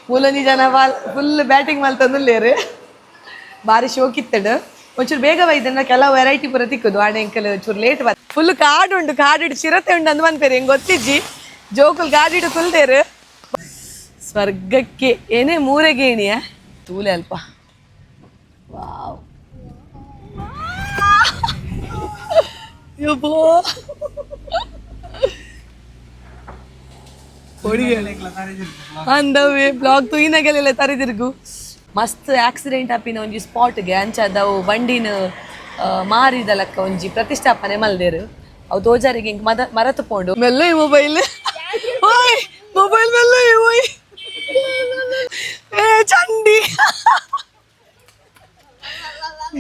ಮೂಲೊಂಜಿ ಜನ ball full batting ಮಲ್ತೊಂದುಲ್ಲೇರು. ಬಾರಿ ಶೋಕಿತ್ತಡು. ಒಂಚೂರು ಬೇಗ ಬೈದನ್ನ ಕೆಲವು ವೆರೈಟಿ ಪೂರ ತಿಕ್ಕುದು. ಆಣೆ ಎಂಕಲ್ ಒಂಚೂರು ಲೇಟ್ ಬತ್. ಫುಲ್ ಕಾಡು ಉಂಡು, ಕಾಡು ಚಿರತೆ ಉಂಡು ಅಂದ್ ಪನ್ಪೇರು. ಹೆಂಗ್ ಗೊತ್ತಿಜ್ಜಿ, ಜೋಕುಲ್ ಗಾಡಿಡು ಕುಲ್ದೇರು. ಸ್ವರ್ಗಕ್ಕೆ ಏನೇ ಮೂರೆಗೆ ಏಣಿಯ ತೂಲೆ ಅಲ್ಪ. ವಾವ್, ಯಬ್ಬೋ. ಅಂದವೇ ಬ್ಲಾಗ್ ತೂಯಿನಗೆಲ್ಲ ತರಿದಿರ್ಗು. ಮಸ್ತ್ ಆಕ್ಸಿಡೆಂಟ್ ಆಪಿನ ಒಂಜಿ ಸ್ಪಾಟ್ಗೆ ಅಂಚಾದವು ಬಂಡಿನ ಮಾರಿದ ಲೆಕ್ಕ ಒಂಜಿ ಪ್ರತಿಷ್ಠಾಪನೆ ಮಲ್ದೇರು. ಅವು ತೋಜಾರಿಗೆ ಇಂಕ್ ಮದ ಮರತು ಪೋಂಡು. ಮೆಲ್ಲ ಮೊಬೈಲ್, ಓಯ್ ಮೊಬೈಲ್ ಮೆಲ್ಲ. ಓಯ್ ಏ ಚಂಡಿ.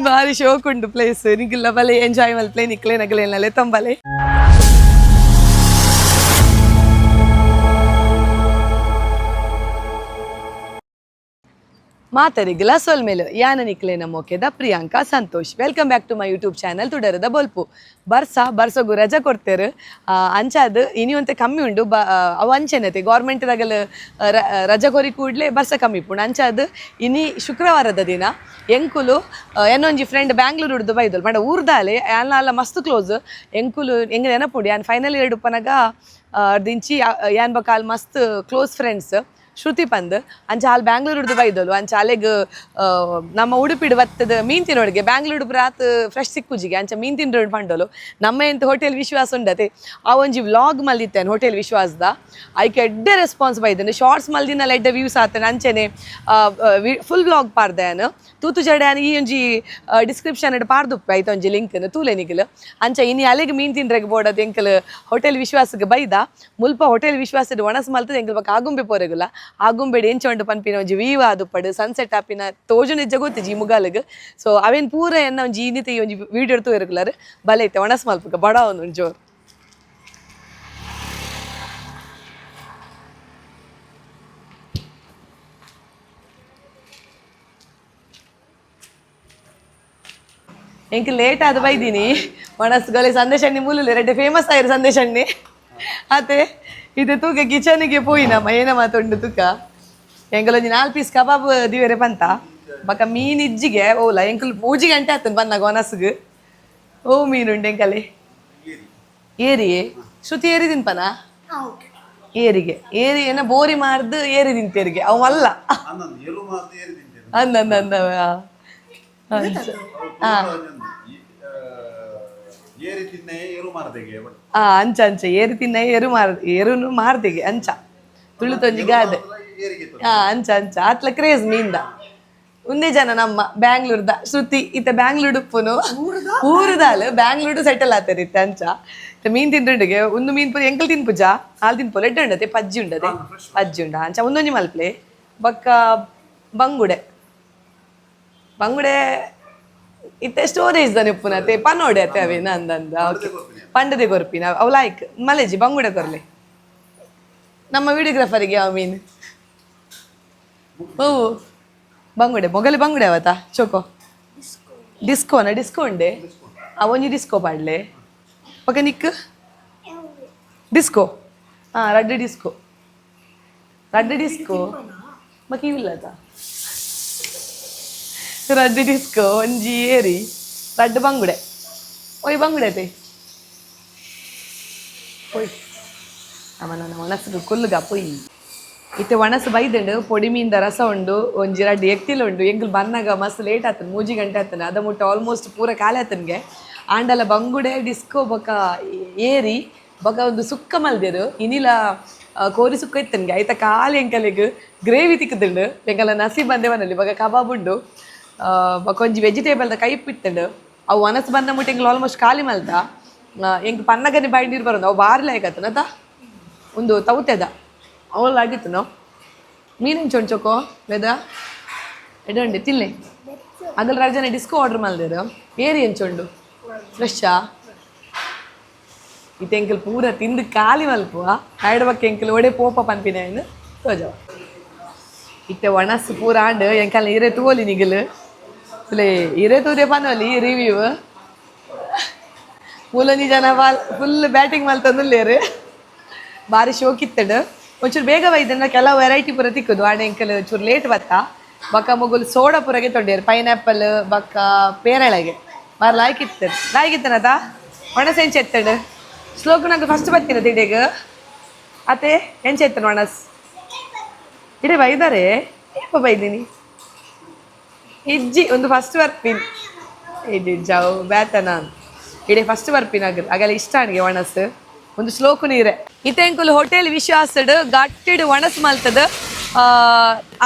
ಬಾರಿ ಶೋಕ್ ಉಂಡು ಪ್ಲೇಸ್. ನಿಗಿಲ್ಲ ಬಲೆ ಎಂಜಾಯ್ ಮಲ್ಪ್ಲೆ. ನಿಕ್ಲೆ ನಗಲೇನಲೆ ತಂಬಲೆ. ಮಾತರಿಗ್ಲ ಸೊಲ್ಮೇಲು ಯಾನ ನಿಕ್ಲೇನ ಮೋಕೆದ Priyanka Santosh. Welcome back to my YouTube channel ತುಡರದ ಬೊಲ್ಪು. ಬರ್ಸ ಬರ್ಸಗು ರಜಾ ಕೊಡ್ತೇರು. ಅಂಚಾದ್ ಇನಿ ಒಂತೆ ಕಮ್ಮಿ ಉಂಡು. ಬ ಅವು ಅಂಚೆನತೆ ಗೌರ್ಮೆಂಟ್ ದಗಲ್ ರಜಾ ಕೊರಿ ಕೂಡ್ಲೆ ಬರ್ಸ ಕಮ್ಮಿ ಇಪ್ಪುಂಡು. ಅಂಚಾದ್ ಇನಿ ಶುಕ್ರವಾರದ ದಿನ ಎಂಕುಲು ಎನ್ನೊಂಜಿ ಫ್ರೆಂಡ್ ಬ್ಯಾಂಗ್ಳೂರು ಉಡ್ದು ಬೈದೊಲು. ಪಂಡ ಊರ್ದಾಲೆ, ಯಾನ್ಲ ಮಸ್ತ್ ಕ್ಲೋಸ್ ಎಂಕುಲು. ಎಂಗ್ ನೆನಪುಂಡು, ಯಾನ್ ಫೈನಲ್ ಇಯರ್ ಉಪ್ಪನಗ ದಿಂಚಿ ಯಾನ್ ಬೊಕ ಆಲ್ ಮಸ್ತ್ ಕ್ಲೋಸ್ ಫ್ರೆಂಡ್ಸ್, ಶ್ರುತಿ ಪಂದ್. ಅಂಚ ಆಲ್ ಬ್ಯಾಂಗ್ಳೂರುಡ್ದು ಬೈದೊಲು. ಅಂಚ ಅಲೆಗ್ ನಮ್ಮ ಉಡುಪಿಡ್ ಬತ್ತದ ಮೀನ್ ತಿನ್ನೋಡಿಗೆ, ಬ್ಯಾಂಗ್ಳೂರು ಪ್ರಾತ್ ಫ್ರೆಶ್ ಸಿಕ್ಕುಜಿಗೆ, ಅಂಚ ಮೀನ್ ತಿಂಡ್ರೋಡ್ ಪಂಡೋಲು. ನಮ್ಮ ಎಂತ ಹೋಟೆಲ್ ವಿಶ್ವಾಸ ಉಂಡತೆ, ಆ ಒಂಜಿ ವ್ಲಾಗ್ ಮಲ್ದಿತ್ತೇನೆ ಹೋಟೆಲ್ ವಿಶ್ವಾಸದ. ಐಕ್ ಎಡ್ಡೆ ರೆಸ್ಪಾನ್ಸ್ ಬೈದನು. ಶಾರ್ಟ್ಸ್ ಮಲ್ದಿನಲ್ಲ ಎಡ್ಡೆ ವ್ಯೂಸ್ ಆತನ. ಅಂಚೆನೆ ಫುಲ್ ವ್ಲಾಗ್ ಪಾರ್ದೆ ಯಾನ್. ತೂತು ಜಡೆ ಈ ಒಂಜಿ ಡಿಸ್ಕ್ರಿಪ್ಷನ್ ಪಾರ್ದುಪ್ಪೆ ಐತ ಒಂಜಿ ಲಿಂಕ್ ತೂಲೆ ನಿಗಲ್. ಅಂಚ ಇನಿ ಅಲೆಗ್ ಮೀನ್ ತಿಂಡ್ರೆಗ್ ಬೋಡದು ಎಂಕಲ್ ಹೋಟೆಲ್ ವಿಶ್ವಾಸಕ್ಕೆ ಬೈದ. ಮುಲ್ಪ ಹೋಟೆಲ್ ವಿಶ್ವಾಸದ ಒಣಸ್ ಮಲ್ತದ ಎಂಕಲ್ ಬೊಕ ಆಗುಂಬೆ ಪೋರೆಗುಲ್ಲ. ಆಗುಂಬೆಡ್ ಎಂಚ ಉಂಡು ಪನ್ಪಿನ ಒಂಜಿ ವೀವ ಆದುಪ್ಪಡು, ಸನ್ಸೆಟ್ ಆಪಿನ ತೋಜು ನಿಜ ಗೊತ್ತಿಜಿ ಈ ಮುಗಾಲಗ್. ಸೊ ಅವೇನ್ ಪೂರ ಎನ್ನ ಒಂಜಿ ಇನ್ನಿತ ಈ ಒಂಜಿ ವೀಡಿಯೋ ತೂಯೆರ್ಗುಲಾರ್. ಬಲೆ ಐತೆ ಒಣಸ್ ಮಲ್ಪುಗ ಬಡ ಒಂದು ಜೋರು. ಎಂಕ್ ಲೇಟ್ ಆದ ಬೈದೀನಿ ಒಣಸ್ಗೊಲೆ. ಸಂದೇಶಣ್ಣಿ ಮೂಲುಲೆ ರೆಡ್ಡೆ ಫೇಮಸ್ ಆಯಿರು ಸಂದೇಶಣ್ಣಿ ಅತೆ. ಇದು ತೂಕ ಕಿಚನಿಗೆ ಪೋಯಿ ನಮ್ಮ ಏನ ಮಾತುಂಡು ತೂಕ. ಎಂಕಲೊಂಜಿ 4 ಪೀಸ್ ಕಬಾಬ್ ದಿವೇರೆ ಪಂತ. ಬಕ ಮೀನ್ ಇಜ್ಜಿಗೆ ಓಲ. ಎಂಕಲ್ 3 ಗಂಟೆ ಆತನ್ ಬಂದಾಗ ಒನಸ್ಗ್. ಓ ಮೀನು ಉಂಡು ಎಂಕಲೆ? ಏರಿಯೇ? ಶ್ರುತಿ ಏರಿ ತಿನ್ಪನ? ಏರಿಗೆ ಏರಿ ಏನ ಬೋರಿ ಮಾರ್ದು ಏರಿ ತಿಂತೇರಿಗೆ ಅವ ಅಲ್ಲ. ಅಂದ ಅಂದ ಅಂದ. ಅಂಚ ಅಂಚ ಏರಿ ತಿನ್ನ ಏರು ಮಾರ್ ಏರುನು ಮಾರ್ದಿಗೆ ಅಂಚ ತುಳು ತೊಂಜಿ ಗಾದೆ. ಅಂಚ ಅಂಚ ಆತ್ಲ ಕ್ರೇಜ್ ಮೀನ್ದ. ಒಂದೇ ಜನ ನಮ್ಮ ಬ್ಯಾಂಗ್ಳೂರ್ದ ಶ್ರುತಿ ಇತ್ತ ಬ್ಯಾಂಗ್ಳೂರ್ ಉಪ್ಪುನು ಊರುದಾಲ್ ಬ್ಯಾಂಗ್ಳೂರು ಸೆಟಲ್ ಆತರ್ ಇತ್ತೆ. ಅಂಚ ಇತ್ತೆ ಮೀನ್ ತಿಂದುಂಡಿಗೆ ಒಂದು ಮೀನ್ ಪೂರ ಎಂಕಲ್ ತಿನ್ಪುಜ, ಆಲ್ ತಿನ್ಪು. ಲೆಡ್ಡೆ ಉಂಡತೆ, ಪಜ್ಜಿ ಉಂಡತೆ, ಪಜ್ಜಿ ಉಂಡ. ಅಂಚ ಒಂದೊಂಜಿ ಮಲ್ಪ್ಲೆ. ಬೊಕ್ಕ ಬಂಗುಡೆ, ಬಂಗುಡೆ ಇತ್ತೆ ಸ್ಟೋರೇಜ್ ದ ಉಪ್ಪುನತೆ ಪನೋಡೆ ಅತ್ತೆ ಅವೇನ ಅಂದಂದ. ಓಕೆ, ಪಂಡದೆ ಕೊರ್ಪಿನ ಅವು ಲಾಯ್ಕ್ ಮಲೇಜಿ. ಬಂಗುಡೆ ಕೊರ್ಲೆ ನಮ್ಮ ವಿಡಿಯೋಗ್ರಾಫರಿಗೆ. ಯಾವ ಮೀನು? ಓ ಬಂಗುಡೆ. ಮೊಗಲಿ ಬಂಗುಡೆ ಅವತಾ ಚೋಕೋ ಡಿಸ್ಕೋನ? ಡಿಸ್ಕೋ ಉಂಡೆ. ಆ ಒಂಜಿ ಡಿಸ್ಕೋ ಪಾಡ್ಲೆ. ಓಕೆ, ನಿಕ್ ಡಿಸ್ಕೋ. ಹಾಂ, ರಡ್ಡ್ ಡಿಸ್ಕೋ, ರಡ್ಡ್ ಡಿಸ್ಕೋ. ಮಕ್ಕಿ ಇಲ್ಲದ ರಡ್ಡ್ ಡಿಸ್ಕೋ, ಒಂಜಿ ಏರಿ, ರಡ್ಡ್ ಬಂಗುಡೆ. ಓಯ್ ಬಂಗುಡೆ ಅತೆ. ಓಯ್ ನಮ್ಮ ನನ್ನ ಒಣಸುಗು ಕುಲ್ಲುಗ ಪೊಯ್. ಇತ್ತೆ ಒಣಸು ಬೈದುಂಡು. ಪೊಡಿ ಮೀನ್ದ ರಸ ಉಂಡು, ಒಂಜಿ ರಡ್ಡ್ ಎಕ್ತಿಲ್ ಉಂಡು. ಎಂಕುಲು ಬನ್ನಗ ಮಸ್ತ್ ಲೇಟ್ ಆತನ, 3 ಗಂಟೆ ಆತನ. ಅದ ಮುಟ್ಟ ಆಲ್ಮೋಸ್ಟ್ ಪೂರ ಖಾಲಿ ಆತನ್ಗೆ. ಆಂಡಲ ಬಂಗುಡೆ, ಡಿಸ್ಕೋ ಬೊಕ ಏರಿ ಬೊಕ ಒಂದು ಸುಕ್ಕ ಮಲ್ದೆರು. ಇನಿಲ ಕೋರಿ ಸುಕ್ಕ ಇತ್ತನ್ಗೆ. ಐತ ಖಾಲಿ ಎಂಕಲೆಗ್ ಗ್ರೇವಿ ತಿಕ್ಕುದುಂಡು. ಎಂಕಲ ನಸಿ ಬಂದೇವನಲ್ಲಿ. ಬೊಕ ಕಬಾಬ್ ಉಂಡು, ಬೊಕ ಒಂಜಿ ವೆಜಿಟೇಬಲ್ದ ಕೈಪ್ ಇತ್ತುಂಡು. ಅವು ಒನಸ್ ಬಂದ ಮುಟ್ಟ ಎಂಕುಲು ಆಲ್ಮೋಸ್ಟ್ ಖಾಲಿ ಮಲ್ತ. ಎಂಕ್ ಪನ್ನಗನೆ ಬಾಯಿ ನೀರು ಬರೋದು. ಅವು ಬಾರಿ ಲಾಯ್ಕ್ ಆತನತ. ಒಂದು ತೌತೆದ ಅವಳು ಆಗಿತ್ತು. ನಾವು ಮೀನು ಚೊಂಚೊಕೋ ವೆದ ಎಡಂಡಿ ತಿನ್ಲೆ. ಅಗಲ್ ರಜನೆ ಡಿಸ್ಕೋ ಆರ್ಡರ್ ಮಲ್ದೇರು. ಏರಿ ಎಂಚೊಂಡು? ಫ್ರೆಶಾ? ಇತ್ತೆ ಎಂಕಲ್ ಪೂರ ತಿಂದು ಖಾಲಿ ಮಲ್ಪುವ. ಆಯ್ಡಬಕ್ಕೆ ಎಂಕಲ್ ಒಡೆ ಪೋಪ ಪನ್ಪಿನ ತೋಜವ. ಇತ್ತೆ ಒಣಸು ಪೂರ ಆಂಡ್. ಎಂಕಲ್ ಇರೆ ತೂವೊಲಿ ನಿಗಲ್. ಲೇ ಇರೆ ತೂದೆ ಪನೊಲಿ ರಿವ್ಯೂ. ಮೂಲೊಂಜಿ ಜನ ball full batting ಮಲ್ತೊಂದುಲ್ಲೇರು. ಬಾರಿ ಶೋಕಿತ್ತಡು. ಒಂಚೂರು ಬೇಗ ಬೈದನ್ನ ಕೆಲವು ವೆರೈಟಿ ಪೂರ ತಿಕ್ಕುದು. ಆಣೆ ಎಂಕಲ್ ಚೂರು ಲೇಟ್ ಬತ್ತ. ಬಕ್ಕ ಮೊಗುಲು ಸೋಡಾ ಪೂರಗೆ ತೊಂಡೇರು, ಪೈನಾಪಲ್ ಬಕ್ಕ ಪೇರಳೆಗೆ ಬಾರ್ ಲಾಯ್ಕಿತ್ತು. ಲಾಯ್ಕಿತ್ತನದ ಒಣಸ್ ಎಂಚ ಎತ್ತಡು ಶ್ಲೋಕ ನಂಗೆ ಫಸ್ಟ್ ಬತ್ತಿನ ತಿಡೆಗ್ ಅತೆ ಎಂಚ ಎತ್ತನು ಒಣಸ್ ಇಡೇ ಬೈದಾರೆ. ಏಪ ಬೈದಿನಿ ಇಜ್ಜಿ ಒಂದು ಫಸ್ಟ್ ಬರ್ಪಿನ್ ಇಡ್ಡಿ ಜಾವು ಬ್ಯಾತನ ಇಡೇ ಫಸ್ಟ್ ಬರ್ಪಿನ ಅಗಲ್ ಅಗಲ ಇಷ್ಟ ಅಣಿಗೆ ಒಣಸ್ ಒಂದು ಶ್ಲೋಕು ನೀರೆ. ಇತೆಂಕುಲು ಹೋಟೆಲ್ ವಿಶ್ವಾಸಡ್ ಗಟ್ಟಿಡ್ ಒಣಸ್ ಮಲ್ತದ.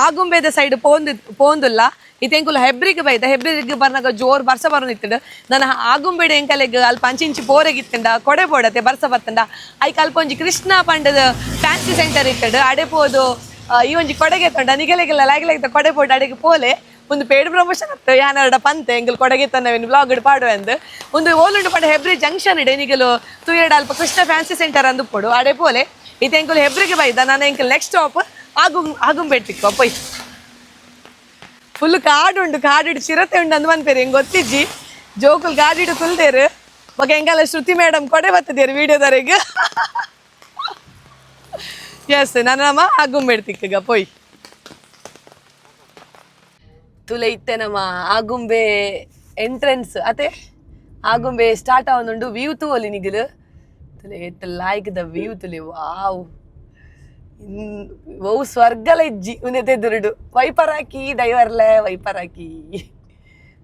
ಆಗುಂಬೆದ ಸೈಡ್ ಪೋಂದು ಪೋಂದುಲ್ಲ. ಇತೆಂಕುಲು ಹೆಬ್ರಿಗೆ ಬೈದ. ಹೆಬ್ರಿಗೆ ಬರ್ನಾಗ ಜೋರ್ ಬರ್ಸ ಬರೋನಿತ್ತಂಡ. ನನ್ನ ಆಗುಂಬೆಡ್ ಎಂಕಲೆಗ್ ಅಲ್ಪ ಅಂಚಿಂಚಿ ಪೋರೆಗಿತ್ತಂಡ ಕೊಡೆ ಬೋಡತೆ ಬರ್ಸ ಬತ್ತಂಡ. ಐಕ್ ಅಲ್ಪ ಒಂಜಿ ಕೃಷ್ಣ ಪಂಡದ ಫ್ಯಾನ್ಸಿ ಸೆಂಟರ್ ಇತ್ತಂಡ. ಅಡೆ ಪೋದು ಈ ಒಂಜಿ ಕೊಡೆಗೆ ತೊಂಡ ನಿಗಲೆಗೆಲ್ಲ ಲಾಗಿಲಾಗಿದ್ದ ಕೊಡೆ ಬೋಡು ಅಡೆಗೆ ಪೋಲೆ. ಒಂದು ಪೇಡ್ ಪ್ರಮೋಷನ್ ಅತ್ತ ಯಾನರ್ಡ ಪಂತೆ ಎಂಕಲ್ ಕೊಡಗೆ ತನ್ನವಿನ ಬ್ಲಾಗ್ ಪಾಡುವೆ ಅಂದ್. ಒಂದು ಓಲುಂಡು ಪಂಡ ಹೆಬ್ರಿ ಜಂಕ್ಷನ್ ಇಡೆ ನಿಗಲು ತುಯಡ ಅಲ್ಪ ಕೃಷ್ಣ ಫ್ಯಾನ್ಸಿ ಸೆಂಟರ್ ಅಂದು ಪೋಡು ಅಡೆ ಪೋಲೆ. ಇತ್ತೆ ಎಂಕುಲು ಹೆಬ್ರಿಗೆ ಬೈದ. ನಾನು ಎಂಕಲ್ ನೆಕ್ಸ್ಟ್ ಸ್ಟಾಪ್ ಆಗುಂಬೆ ತಿಕ್ಕ ಪೊಯ್. ಫುಲ್ ಕಾಡು ಉಂಡು, ಕಾಡಿಡು ಚಿರತೆ ಉಂಡು ಅಂದ್ ಪನ್ಪೇರು. ಹೆಂಗ್ ಗೊತ್ತಿಜ್ಜಿ. ಜೋಕುಲ್ ಗಾಡಿಡು ಕುಲ್ದೇರು. ಬೊಕ ಎಂಕಲ್ಲ ಶ್ರುತಿ ಮೇಡಮ್ ಕೊಡೆ ಬತ್ತದೇರು ವಿಡಿಯೋದವರೆಗೆ. ಎಸ್, ನನ್ನ ನಮ್ಮ ಆಗುಂಬೆ ತಿಕ್ಕಗ ಪೊಯ್. ತುಲೆ ಇತ್ತೆ ನಮ್ಮ ಆಗುಂಬೆ ಎಂಟ್ರೆನ್ಸ್ ಅತೆ. ಆಗುಂಬೆ ಸ್ಟಾರ್ಟ್ ಆವೊಂದುಂಡು. ವ್ಯೂ ತೂವೊಲಿ ನಿಗುಲು. ತುಲೆ ಎತ್ತ ಲಾಯ್ಕ್ the view ತುಲೆ. ವಾವ್, ಒವು ಸ್ವರ್ಗಲ ಇಜ್ಜಿ ಉಂದೆತೆ ದುರುಡು. ವೈಪರ್ ಹಾಕಿ ಡೈವರ್ಲೆ ವೈಪರ್ ಹಾಕಿ.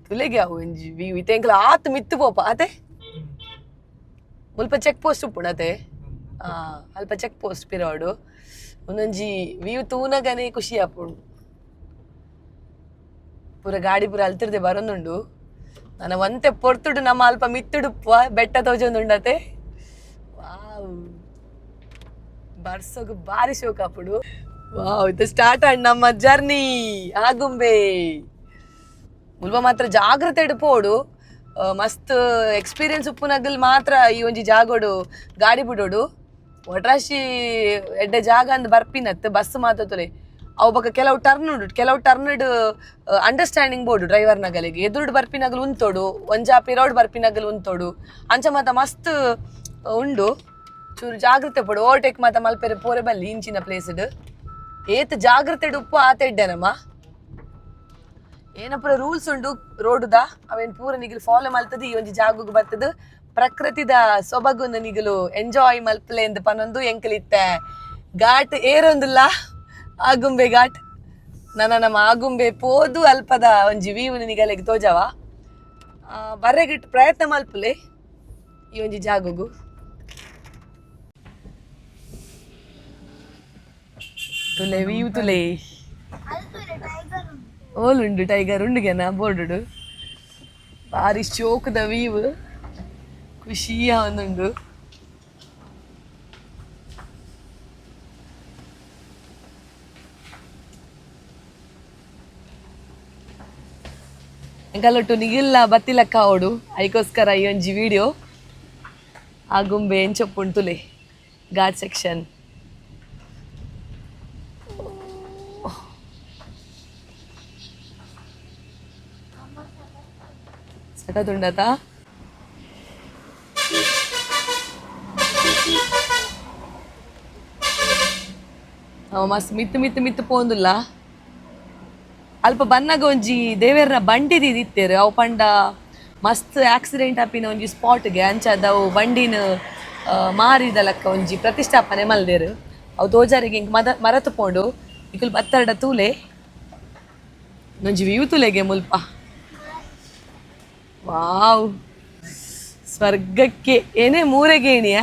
ತುಲೆಗೆ ಅವು ಒಂಜಿ ವ್ಯೂ. ಇತ್ತೆ ಎಂಕುಲು ಆತ್ ಮಿತ್ತು ಪೋಪ ಅತೆ. ಮುಲ್ಪ ಚೆಕ್ ಪೋಸ್ಟ್ ಉಪ್ಪುಂಡು ಅತೆ. ಅಲ್ಪ ಚೆಕ್ ಪೋಸ್ಟ್ ಪಿರೋಡು. ಒಂದೊಂಜಿ ವ್ಯೂ ತೂನಗನೆ ಖುಷಿ ಆಪುಂಡು. ಪೂರ ಗಾಡಿ ಪೂರ ಅಲ್ತಿರ್ದೆ ಬರೋದುಂಡು. ನನ್ನ ಒಂತೆ ಪೊರ್ತುಡು ನಮ್ಮ ಅಲ್ಪ ಮಿತ್ತುಡುಪ್ಪುವ ಬೆಟ್ಟ ತೋಜೊಂದುಂಡತೆ. ವಾವ್, ಬರ್ಸೋಗು ಬಾರಿ ಶೋಕ್ ಆಪುಡು. ವಾವ್, ಇದು ಸ್ಟಾರ್ಟ್ ಆಂಡ್ ನಮ್ಮ ಜರ್ನಿ ಆಗುಂಬೆ. ಮುಲ್ಪ ಮಾತ್ರ ಜಾಗ್ರತೆ ಪೋಡು. ಮಸ್ತ್ ಎಕ್ಸ್ಪೀರಿಯನ್ಸ್ ಉಪ್ಪುನಗಲ್ ಮಾತ್ರ ಈ ಒಂಜಿ ಜಾಗೋಡು ಗಾಡಿ ಬಿಡೋಡು. ಒಟ್ರಾಶಿ ಎಡ್ಡೆ ಜಾಗ ಅಂದ್ ಬರ್ಪಿನತ್. ಬಸ್ ಮಾತ್ರ ತುಲೆ ಅವು ಬೊಕ ಕೆಲವು ಟರ್ನ್ ಉಂಡು. ಕೆಲವು ಟರ್ನ್ ಅಂಡರ್ಸ್ಟ್ಯಾಂಡಿಂಗ್ ಬೋಡು ಡ್ರೈವರ್ ನಗಲಿಗೆ. ಎದುರುಡು ಬರ್ಪಿನಗಲ್ ಉಂತೋಡು, ಒಂಜಾ ಪಿರೋಡ್ ಬರ್ಪಿನಗಲ್ ಉಂತೋಡು. ಅಂಚ ಮಾತ ಮಸ್ತ್ ಉಂಡು. ಚೂರು ಜಾಗ್ರತೆ ಪೋಡು. ಓವರ್ಟೇಕ್ ಮಾತ ಮಲ್ಪೆರೆ ಪೋರೆ ಬಲ್ಲಿ ಇಂಚಿನ ಪ್ಲೇಸ್. ಏತ್ ಜಾಗ್ರತೆ ಉಪ್ಪು ಆತ ಎಡ್ಡೆನಮ್ಮ. ಏನಪುರ ರೂಲ್ಸ್ ಉಂಡು ರೋಡುದ, ಅವೇನ್ ಪೂರ ನಿಗಲು ಫಾಲೋ ಮಲ್ತದ ಈ ಒಂಜಿ ಜಾಗಗ್ ಬರ್ತದ. ಪ್ರಕೃತಿದ ಸೊಬಗುನ ನಿಗಲು ಎಂಜಾಯ್ ಮಲ್ಪಲೆ ಎಂದು ಪನೊಂದು ಎಂಕಲಿತ್ತೆ ಘಾಟ್ ಏರೊಂದುಲ್ಲ ಆಗುಂಬೆ ಘಾಟ್. ನನ್ನ ನಮ್ಮ ಆಗುಂಬೆ ಪೋದು ಅಲ್ಪದ ಒಂಜಿ ವ್ಯೂ ನಿಗಲೆಗ್ ತೋಜವ. ಬರ್ರೆಗಿಟ್ಟು ಪ್ರಯತ್ನ ಮಲ್ಪುಲೆ ಈ ಒಂಜಿ ಜಾಗಗು. ತುಲೆ ವ್ಯೂ ತುಲೆ. ಓಲುಂಡು ಟೈಗರ್ ಉಂಡುಗೆನ ಬೋರ್ಡುಡು. ಬಾರಿ ಶೋಕದ ವ್ಯೂ, ಖುಷಿಯ ಒಂದುಂಡು. ಎಂಕಲೊಟ್ಟು ನಿಗಿಲ್ಲ ಬತ್ತಿಲಕ್ಕ ಓಡು. ಐಕೋಸ್ಕರ ಈ ಒಂಜಿ ವಿಡಿಯೋ. ಆಗುಂಬೆ ಎಂಚೊಪ್ಪುಂಟುಲೆ ಘಾಟ್ ಸೆಕ್ಷನ್. ಸಖತ್. ಅವ ಮಸ್ತ್ ಮಿತ್ತು ಮಿತ್ತು ಮಿತ್ತು ಪೋಂದುಲ್ಲ. ಅಲ್ಪ ಬನ್ನಗ ಒಂಜಿ ದೇವೆರ್ನ ಬಂಡಿ ಇತ್ತೇರು. ಅವು ಪಂಡ ಮಸ್ತ್ ಆಕ್ಸಿಡೆಂಟ್ ಆಪಿನ ಒಂಜಿ ಸ್ಪಾಟ್ಗೆ. ಅಂಚಾದ ಅವು ಬಂಡಿನ ಮಾರಿದ ಲೆಕ್ಕ ಒಂಜಿ ಪ್ರತಿಷ್ಠಾಪನೆ ಮಲ್ದೇರು. ಅವು ತೋಜಾರಿಗೆ ಇಂಕ್ ಮದ ಮರತು ಪೋಂಡು. ಇಕುಲು ಬತ್ತರ್ಡ ತೂಲೆ. ಒಂಜಿ ವ್ಯೂ ತೂಲೆಗೆ ಮುಲ್ಪ. ವಾವ್, ಸ್ವರ್ಗಕ್ಕೆ ಏನೇ ಮೂರೆಗೇಣಿಯ.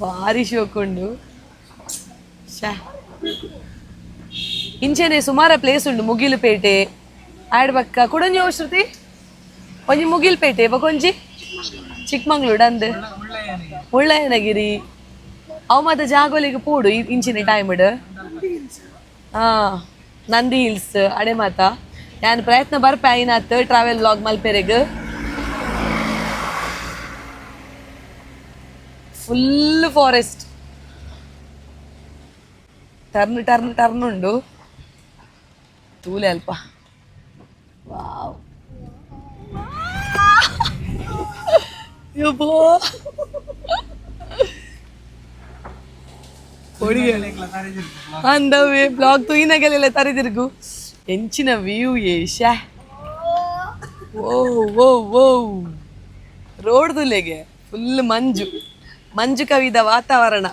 ಭಾರಿ ಶೋಕುಂಡು. ಶ್ಯಾ, ಇಂಚೆನೆ ಸುಮಾರ ಪ್ಲೇಸ್ ಉಂಡು. ಮುಗಿಲುಪೇಟೆ ಆಡ್ಬಕ್ಕ ಕುಡೊಂಜಿ ಶ್ರುತಿ ಒಂಜಿ ಮುಗಿಲ್ಪೇಟೆ ಬೊಕೊಂಜಿ ಚಿಕ್ಕಮಂಗ್ಳೂರು ಅಂದ್ ಮುಳ್ಳಯ್ಯನಗಿರಿ. ಅವು ಮಾತ ಜಾಗೋಲಿಗೆ ಪೋಡು ಇಂಚಿನ ಟೈಮ್. ಹಾ, ನಂದಿ ಹಿಲ್ಸ್ ಅಡೆ ಮಾತ ಯಾನ್ ಪ್ರಯತ್ನ ಬರ್ಪೆ ಐನಾತ್ ಟ್ರಾವೆಲ್ ವ್ಲಾಗ್ ಮಲ್ಪೆರೆಗ್. Full forest, turn turn turn ಉಂಡು. ತೂಲೆ ಅಲ್ಪ. ವಾವ್, ಯಬ್ಬೋ. ಪೋಡಿಗೆ ಅಂದವೇ ಬ್ಲಾಗ್ ತೂಯಿನಗಲೆಲ್ಲ ತರಿದಿರ್ಗು ಎಂಚಿನ ವ್ಯೂ ಏ ಶ್ಯಾ. ಓ ಓ ಓ, ರೋಡ್ದುಲೆಗೆ ಫುಲ್ ಮಂಜು ಮಂಜು ಕವಿದ ವಾತಾವರಣ.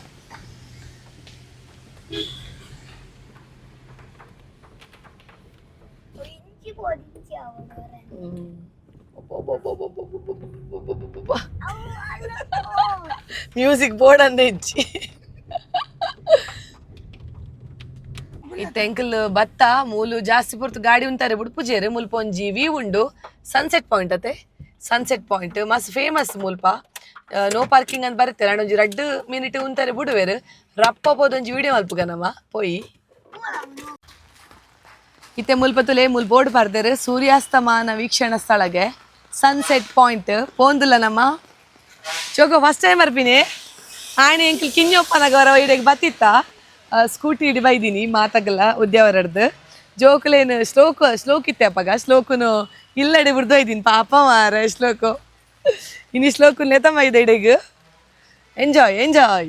ಮ್ಯೂಸಿಕ್ ಬೋರ್ಡ್ ಅಂದೆ ಇಜ್ಜಿ. ಇತ್ತೆ ಎಂಕಲ್ ಬತ್ತ ಮೂಲು ಜಾಸ್ತಿ ಪೊರ್ತು ಗಾಡಿ ಉಂತಾರೆ ಬುಡ್ಪುಜೇರು. ಮುಲ್ಪ ಒಂಜಿ ವ್ಯೂ ಉಂಡು, ಸನ್ಸೆಟ್ ಪಾಯಿಂಟ್ ಅತೆ. ಸನ್ಸೆಟ್ ಪಾಯಿಂಟ್ ಮಸ್ತ್ ಫೇಮಸ್ ಮುಲ್ಪ. ನೋ ಪಾರ್ಕಿಂಗ್ ಅಂತ ಬರುತ್ತೆ. ಒಂಜಿ 2 ಮಿನಿಟ್ ಉಂತಾರೆ ಬಿಡುವೆರು. ರಪ್ಪ ಪೋದೊಂಜಿ ವಿಡಿಯೋ ಮಲ್ಪುಗ ನಮ್ಮ ಪೋಯಿ. ಇತ್ತೆ ಮುಲ್ಪ ತುಲೆ, ಮುಲ್ ಬೋರ್ಡ್ ಬರ್ದೇರು, ಸೂರ್ಯಾಸ್ತಮಾನ ವೀಕ್ಷಣಾ ಸ್ಥಳಗೆ, ಸನ್ಸೆಟ್ ಪಾಯಿಂಟ್. ಪೋಂದುಲ್ಲ ನಮ್ಮ ಚೋಕೋ ಫಸ್ಟ್ ಟೈಮ್ ಬರ್ಪಿನಿ. ಆಣಿ ಎಂಕಲ್ ಕಿಂಜೊಪ್ಪನಗವರ ಇಡೆಗ್ ಬತ್ತಿತ್ತ. ಸ್ಕೂಟಿ ಇಡಿ ಬೈದಿನಿ ಮಾತಾಗಲ್ಲ ಉದ್ಯಾವರಡ್ದು. ಜೋಕುಲೇನು ಶ್ಲೋಕ ಶ್ಲೋಕ್ ಇತ್ತೆ ಅಪ್ಪಗ. ಶ್ಲೋಕುನು ಇಲ್ಲಡೆ ಬಿಡ್ದು ಒಯ್ದೀನಿ. ಪಾಪ ಮಾರ ಶ್ಲೋಕು. ಇನಿ ಶ್ಲೋಕು ನೆತಮ್ಮ ಇದೆ ಇಡೆಗ್. Enjoy enjoy.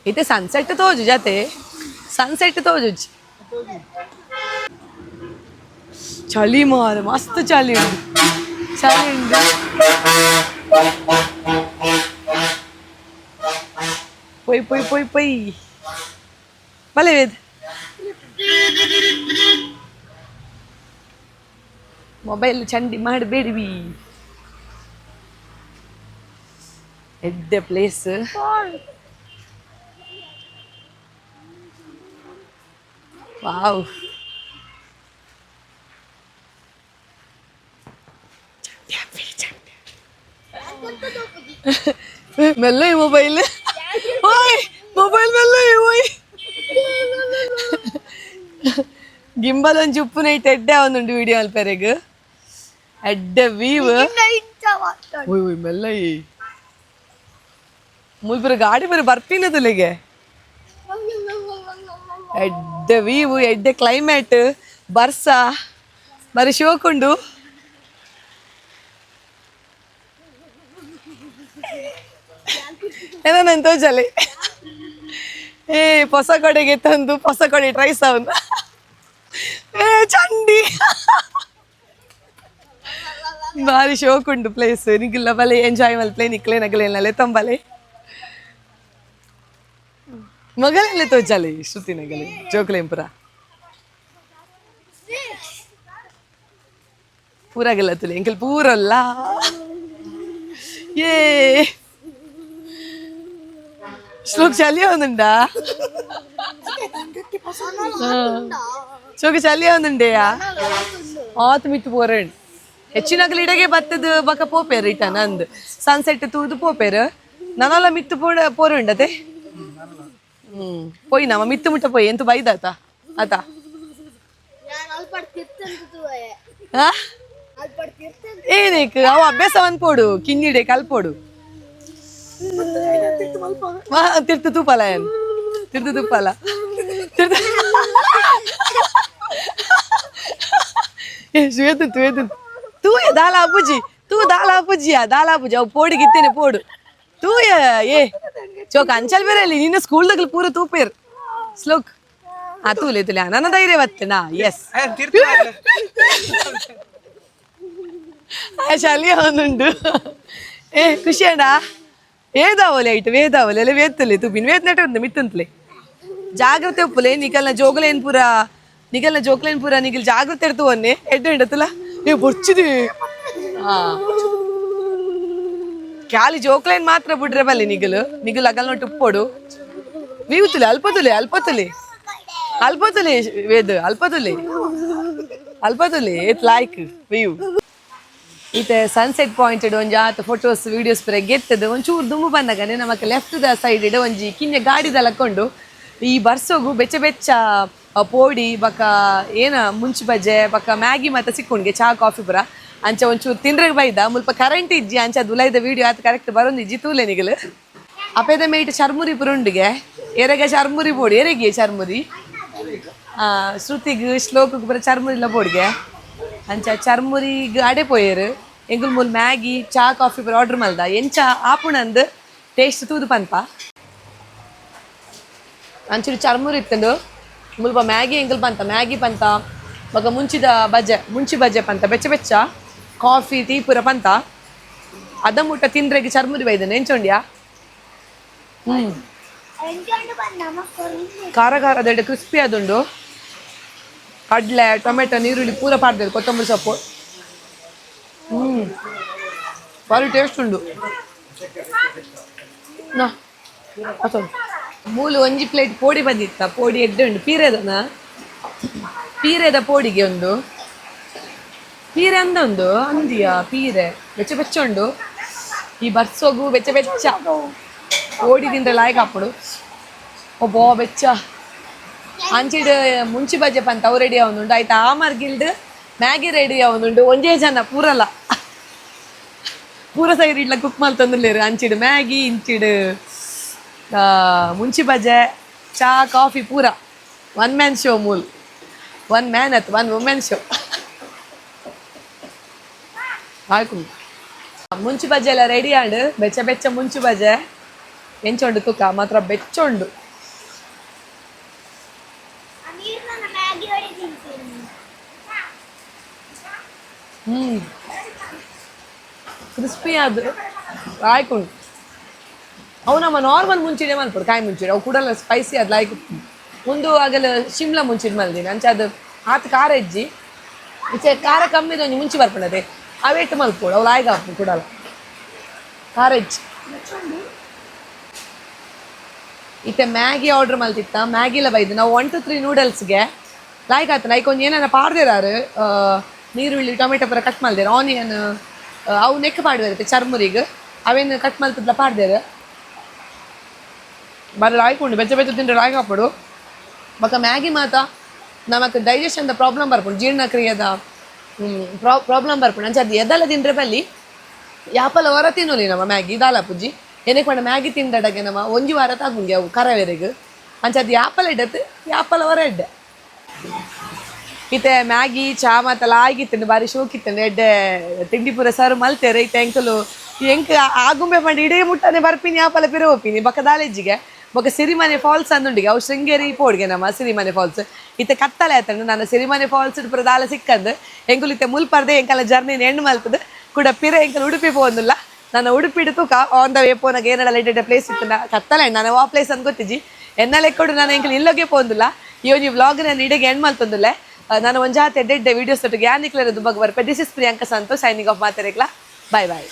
ಇತ್ತೆ ಸನ್ಸೆಟ್ ತೋಜು ಜಾತೆ, ಸನ್ಸೆಟ್ ತೋಜು. ಚಳಿ ಮಾರ, ಮಸ್ತ್ ಚಳಿ ಉಂಟು, ಚಳಿ ಉಂಟು. ಪೊಯ್ ಪೊಯ್ ಪೊಯ್ ಪೊಯ್ ಬಲೆ ವೇದ್. ಮೊಬೈಲ್ ಚಂಡಿ ಮಾಡಬೇಡಿವಿ. ಎಡ್ಡೆ ಪ್ಲೇಸ್. ವಾವ್. ಮೆಲ್ಲ ಮೊಬೈಲ್, ಓಯ್ ಮೊಬೈಲ್ ಮೆಲ್ಲ. ಓಯ್, ಗಿಂಬಲ್ ಒಂಜಿ ಉಪ್ಪುನ ಇಟ್ಟು ಎಡ್ಡೆ ಒಂದುಂಡು ವಿಡಿಯೋ ಅಲ್ಪೆರೆಗ್. ಎಡ್ಡೆ ವೀವ್. ಓಯ್ ಓಯ್, ಮೆಲ್ಲ. ಮುಲ್ಪುರ ಗಾಡಿ ಬರ ಬರ್ಪಿನದುಲೆಗೆ. ಎಡ್ಡೆ ವೀವ್, ಎಡ್ಡೆ ಕ್ಲೈಮೇಟ್. ಬರ್ಸ ಬರಿ ಶೋಕುಂಡು. ಏನೋ ತೋಜಲೆ. ಏ, ಹೊಸ ಕಡೆಗೆ ತಂದು ಹೊಸ ಕಡೆ ಟ್ರೈಸ್ ಅವನು. ಏ ಚಂಡಿ, ಭಾರಿ ಶೋಕುಂಡು ಪ್ಲೇಸ್. ನಿಗಿಲ್ಲ ಬಲೆ ಎಂಜಾಯ್ ಮಲ್ಪ್ಲೆ. ನಿಕ್ಲೆ ನಗಲೇನಲೆ ತಂಬಲೆ ಮಗಲೆಲ್ಲ ತೋಜಲೆ. ಶ್ರುತಿ ನಗಲೆ ಜೋಕ್ಲೇಂಪುರ ಪೂರಾಗಲ್ಲ ತುಲೆ ಎಂಕಲ್ ಪೂರಲ್ಲ. ಏ ಶ್ಲೋಕ್, ಚಳಿ ಒಂದುಂಡಾ? ಚೋಕ ಚಳಿ ಒಂದುಂಡೆಯಾ? ಆತ್ ಮಿತ್ತು ಪೋರಣ್ ಹೆಚ್ಚಿನಗಲು ಇಡಗೆ ಬತ್ತದ ಬಕ ಪೋಪೇರು. ರಿಟರ್ನ್ ಅಂದ್ ಸನ್ಸೆಟ್ ತೂದು ಪೋಪೇರು. ನನಲ ಮಿತ್ತು ಪೋಡ ಪೋರುಂಡತೆ. ಪೋಯ್ ನಮ್ಮ ಮಿತ್ತು ಮುಟ್ಟ ಪೋಯ್. ಎಂತ ಬೈದಾತ ಆತ? ಏನಕ್ಕೆ ಅವು ಅಭ್ಯಾಸ ಪೋಡು, ಕಿನ್ನಿಡೆ ಕಲ್ಪೋಡು. ತಿರ್ತು ತೂಪಲ ಏನ್ ತಿರ್ತು ತುಪ್ಪಲ ತಿರ್ತು. ಏ ಶ್ವೇತು ತೂಯ ದಾಲ ಅಪ್ಪುಜಿ ತೂ ದಾಲ ಅಪ್ಪುಜಿಯ ದಾಲ ಅಪ್ಪುಜಿ. ಅವು ಪೋಡಿಗೆ ಇತ್ತೇನೆ ಪೋಡು ತೂಯ. ಏ ಚೋಕ, ಅಂಚಲ್ ಬೇರೆ ಅಲ್ಲಿ ನಿನ್ನ ಸ್ಕೂಲ್ ದಗ್ಲು ಪೂರ ತೂಪೇರ್. ಸ್ಲೋಕ್ ಆ ತೂಲೆ ತೂಲೆ. ನನ್ನ ಧೈರ್ಯ ಬತ್ತನಾ? ಎಸ್, ಆ ಚಳಿ ಒಂದುಂಡು. ಏ ಖುಷಿಯಣ್ಣ, ಏದಾವಲೆ ಐಟ್ ವೇದಾವಲೆ ಅಲ್ಲ ವೇತ್ತಲೆ ತುಪಿನ್ ವೇತ್ ನೆಟ ಉಂದು ಮಿತ್ತಂತ್ಲೆ. ಜಾಗ್ರತೆ ಉಪ್ಪುಲೆ. ನಿಕಲ್ನ ಜೋಗಲೇನ್ ಪೂರ, ನಿಕಲ್ನ ಜೋಕ್ಲೇನ್ ಪೂರ ನಿಕಲ್ ಜಾಗ್ರತೆ ಇರ್ತು ಒನ್ನೆ. ಎಡ್ಡೆ ಉಂಡತ್ತಲ್ಲ. ಏ ಬೊರ್ಚಿದೆ. ಹಾ ಖಾಲಿ ಜೋಕ್ಲೇನ್ ಮಾತ್ರ ಬಿಡ್ರೆ ಬಲ್ಲಿ. ನಿಗಲು ನಿಗಲ್ ಅಗಲ್ ನೋಟ್ ಉಪ್ಪೋಡು. ವೀವುತುಲೆ ಅಲ್ಪತುಲೆ ಅಲ್ಪತುಲೆ ಅಲ್ಪತುಲೆ ವೇದ್ ಅಲ್ಪತುಲೆ ಅಲ್ಪತುಲೆ ಏತ್ ಲಾಯ್ಕ್ ವೀವ್. ಈತೆ ಸನ್ಸೆಟ್ ಪಾಯಿಂಟ್ ಒಂಜಿ ಆತ ಫೋಟೋಸ್ ವೀಡಿಯೋಸ್ ಪೂರ ಗೆತ್ತದು. ಒಂಚೂರು ದುಂಬು ಬಂದಾಗನೆ ನಮಕ್ left the side ಇಡ ಒಂಜಿ ಕಿನ್ಯ ಗಾಡಿದ ಲಕ್ಕೊಂಡು. ಈ ಬರ್ಸೋಗು ಬೆಚ್ಚ ಬೆಚ್ಚ ಪೋಡಿ ಬಕ ಏನ ಮುಂಚು ಬಜೆ ಬಕ ಮ್ಯಾಗಿ ಮತ್ತೆ ಸಿಕ್ಕುಂಡ್ಗೆ, ಚಹಾ ಕಾಫಿ ಪೂರ. ಅಂಚ ಒಂಚೂರು ತಿಂಡ್ರೆಗ್ ಬೈದ. ಮುಲ್ಪ ಕರೆಂಟ್ ಇಜ್ಜಿ. ಅಂಚ ದುಲೈದ ವಿಡಿಯೋ ಆತ ಕರೆಕ್ಟ್ ಬರೋಂದು ಇಜ್ಜಿ. ತೂಲೆ ನಿಗಲು. ಅಪೇದ ಮೇಟ್ ಚರ್ಮುರಿ ಪೂರ ಉಂಡುಗೆ. ಎರೆಗ ಚರ್ಮುರಿ ಬೋಡಿ? ಎರೆಗೆ ಚರ್ಮುರಿ? ಶ್ರುತಿಗ್ ಶ್ಲೋಕಗ್ ಪೂರ ಚರ್ಮುರಿಲ ಬೋಡ್ಗೆ. ಅಂಚ ಚರ್ಮುರಿಗ್ ಅಡೆ ಪೋಯೆರ್. ಎಂಕುಲು ಮೂಲು ಮ್ಯಾಗಿ ಚಾ ಕಾಫಿ ಪೂರ ಆರ್ಡರ್ ಮಲ್ದ. ಎಂಚ ಆಪುಣಂದ್ ಟೇಸ್ಟ್ ತೂದು ಪನ್ಪ. ಅಂಚೂರು ಚರ್ಮುರಿ ಇತ್ತಂಡು. ಮುಲ್ಪ ಮ್ಯಾಗಿ ಎಂಕಲ್ ಪಂತ, ಮ್ಯಾಗಿ ಪಂತ, ಬೊಕ ಮುಂಚಿದ ಬಜೆ, ಮುಂಚಿ ಬಜೆ ಪಂತ, ಬೆಚ್ಚ ಬೆಚ್ಚ ಕಾಫಿ ಟೀ ಪೂರ ಪಂತ. ಅದ ಮುಟ್ಟ ತಿಂದ್ರೆಗೆ ಚರ್ಮುರಿ ಬೈದನೆ ಎಂಚೊಂಡ್ಯಾ. ಖಾರ ಖಾರ ಅದೆರಡು ಕ್ರಿಸ್ಪಿ ಅದುಂಡು. ಕಡಲೆ, ಟೊಮೆಟೊ, ನೀರುಳ್ಳಿ ಪೂರ ಪಾಡ್ದೇರು, ಕೊತ್ತಂಬರಿ ಸೊಪ್ಪು. ಭಾರಿ ಟೇಸ್ಟ್ ಉಂಡು. ನಾ ಅತ್ತೊಂದು. ಮೂಲು ಒಂಜಿ ಪ್ಲೇಟ್ ಪೋಡಿ ಬಂದಿತ್ತ. ಪೋಡಿ ಎಡ್ಡೆ ಉಂಡು. ಪೀರೆದನ ಪೀರೆದ ಪೋಡಿಗೆ ಒಂದು ಪೀರೆ ಅಂದ ಒಂದು ಅಂದಿಯ ಪೀರೆ ಬೆಚ್ಚ ಬೆಚ್ಚ ಉಂಡು. ಈ ಬರ್ಸೋಗು ಬೆಚ್ಚ ಬೆಚ್ಚ ಪೋಡಿ ತಿಂದ್ರೆ ಲಾಯ್ಕ್ ಹಾಪುಡು. ಒಬ್ಬೋ ಬೆಚ್ಚ. ಅಂಚಿಡ್ ಮುಂಚಿ ಬಜೆ ಪಂತ ಅವು ರೆಡಿ ಆವೊಂದುಂಡು. ಆಯ್ತು, ಆ ಮರ್ಗಿಲ್ಡ್ ಮ್ಯಾಗಿ ರೆಡಿ ಆವೊಂದುಂಡು. ಒಂಜೇ ಜನ ಪೂರಲ ಪೂರ ಸೈಡ್ ಇಡ್ಲ ಕುಕ್ ಮಲ್ತೊಂದುಲ್ಲೆರ್. ಅಂಚಿಡ್ ಮ್ಯಾಗಿ, ಇಂಚಿಡ್ ಮುಂಚಿ ಬಜೆ, ಚಾ, ಕಾಫಿ ಪೂರ. ಒನ್ ಮ್ಯಾನ್ ಶೋ ಮೂಲ್. ಒನ್ ಮ್ಯಾನ್ ಅತ್, ಒನ್ ವುಮೆನ್ ಶೋ. ಆಯ್ತು, ಮುಂಚಿ ಬಜೆ ಎಲ್ಲ ರೆಡಿ ಆಂಡ್. ಬೆಚ್ಚ ಬೆಚ್ಚ ಮುಂಚಿ ಬಜೆ ಎಂಚ ಉಂಡು ತುಕ. ಮಾತ್ರ ಬೆಚ್ಚ ಉಂಡು. ಮ್ಯಾಗಿ ಹೊಡಿ ತಿಂತೀನಿ. ಕ್ರಿಸ್ಪಿ ಅದು ಲಾಯ್ಕ್ ಉಂಡು. ಅವು ನಮ್ಮ ನಾರ್ಮಲ್ ಮುಂಚಿಡೆ ಮಲ್ಪೊಡು, ಕಾಯಿ ಮುಂಚಿಡೆ. ಅವು ಕೂಡಲ ಸ್ಪೈಸಿ ಅದು ಲಾಯ್ಕ್. ಒಂದು ಆಗಲ ಶಿಮ್ಲಾ ಮುಂಚಿಡ್ ಮಲ್ದಿನಿ. ಅಂಚ ಅದು ಆತ್ ಖಾರ ಇಜ್ಜಿ. ಇಚ್ಚೆ ಖಾರ ಕಮ್ಮಿದ ಒಂಜಿ ಮುಂಚಿ ಬರ್ಪುಂಡತೆ, ಅವೇಟ್ ಮಲ್ಪೊಡು. ಅವು ಲಾಯ್ಕ್ ಆಪುಂಡು. ಕೂಡಲ ಖಾರ ಇಜ್ಜಿ. ಇತ್ತೆ ಮ್ಯಾಗಿ ಆರ್ಡರ್ ಮಲ್ತಿತ್ತ, ಮ್ಯಾಗಿಲ ಬೈದು. ನಾವು 1 2 3 ನೂಡಲ್ಸ್ಗೆ ಲಾಯ್ಕ್ ಆಯ್ತು. ಲೈಕ್ ಒಂಜಿ ಏನಾರ ಪಾಡ್ದಿರಾರು, ನೀರುಳ್ಳಿ, ಟೊಮೆಟೊ ಪೂರ ಕಟ್ ಮಲ್ದೇರು, ಆನಿಯನ್ ಅವು ನೆಕ್ ಪಾಡ್ದಿರುತ್ತೆ. ಚರ್ಮುರಿಗ್ ಅವೇನು ಕಟ್ ಮಲ್ತದ್ಲ ಪಾಡ್ದೇರು. ಬರ ಲಾಯ್ಕ್ ಉಂಡು. ಬೆಚ್ಚ ಬೆಚ್ಚ ತಿಂದ್ರೆ ಲಾಯ್ಕ್ ಹಾಪುಡು. ಬೊಕ ಮ್ಯಾಗಿ ಮಾತ ನಮಕ್ ಡೈಜೆಷನ್ ಪ್ರಾಬ್ಲಮ್ ಬರ್ಪುಂಡು, ಜೀರ್ಣಕ್ರಿಯೆದ ಪ್ರಾಬ್ಲಮ್ ಬರ್ಪುಂಡು. ಅಂಚ ಅದು ಎದಲ ತಿಂದ್ರೆ ಬಲ್ಲಿ, ಯಾಪಲ ಹೊರ ತಿನ್ನೋಲಿ ನಮ್ಮ ಮ್ಯಾಗಿ ದಾಲ ಪುಜ್ಜಿ. ಏನಕ್ಕೆ ಪಂಡ ಮ್ಯಾಗಿ ತಿಂದಡಗೆ ನಮ್ಮ ಒಂಜಿ ವಾರ ತಾಗುಂಗೆ ಅವು ಕರವೆರೆಗ್. ಅಂಚ ಅದು ಯಾಪಲ ಇಡತ್ತು, ಯಾಪಲ ಹೊರ ಎಡ್ಡೆ. ಇತ್ತೆ ಮ್ಯಾಗಿ ಚಾ ಮಾತೆಲ್ಲ ಆಗಿತ್ತಂಡು, ಬಾರಿ ಶೋಕಿತ್ತಂಡು. ಎಡ್ಡೆ ತಿಂಡಿ ಪೂರ ಸರ್ವ್ ಮಲ್ತೇರೆ. ಇತ್ತೆ ಎಂಕಲು ಎಂಕ್ ಆಗುಂಬೆ ಪಂಡ ಇಡೀ ಮುಟ್ಟನೆ ಬರ್ಪಿನಿ, ಯಾಪಲ ಪಿರ ಹೋಪಿನಿ. ಬೊಕ ದಾಲೆಜ್ಜಿಗೆ ಬೊಕ ಸಿರಿಮನೆ ಫಾಲ್ಸ್ ಅಂದುಂಡಿಗೆ. ಅವು ಶೃಂಗೇರಿ ಪೋಡ್ಗೆ ನಮ್ಮ ಸಿರಿಮನೆ ಫಾಲ್ಸ್. ಇತ್ತೆ ಕತ್ತಲೆ ಆತಂಡು. ನನ್ನ ಸಿರಿಮನೆ ಫಾಲ್ಸ್ ಪೂರ ದಾಲ ಸಿಕ್ಕಂದು. ಎಂಕುಲು ಇತ್ತೆ ಮುಲ್ಪರ್ದೆ ಎಂಕಲ ಜರ್ನಿ ಎಂಡ್ ಮಲ್ತದ ಕೂಡ ಪಿರ ಎಂಕಲ್ ಉಡುಪಿ ಪೋವೊಂದುಲ್ಲ. ನಾನು ಉಡುಪಿಡು ತೂಕ ಆನ್ the way ಪೋನಾಗ ಏನಾರ ಎಡ್ಡೆ ಪ್ಲೇಸ್ ಇತ್ತು. ಕತ್ತಲೆ, ನಾನು ಆ ಪ್ಲೇಸ್ ಅಂತ ಗೊತ್ತಿಜ್ಜಿ. ಎನ್ನ ಲೆಕ್ಕೊಡು ನಾನು ಎಂಕಲ್ ಇಲ್ಲೋಗೆ ಪೋಂದುಲ್ಲ. ಈ ಒಂಜಿ ವ್ಲಾಗ್ ನಾನು ಇಡೆಗೆ ಎಂಡ್ ಮಲ್ತೊಂದುಲ್ಲೆ. ನಾನು ಒಂಜಾತ್ ಎಡ್ಡೆ ಎಡ್ಡೆ ವೀಡಿಯೋಸ್ ಒಟ್ಟಿಗೆ ಯಾನ್ ನಿಕ್ಲೆನ ದುಂಬಗ್ ಬರ್ಪೆ. This is Priyanka Santosh signing off. ಮಾತೆರೆಗ್ಲ bye bye.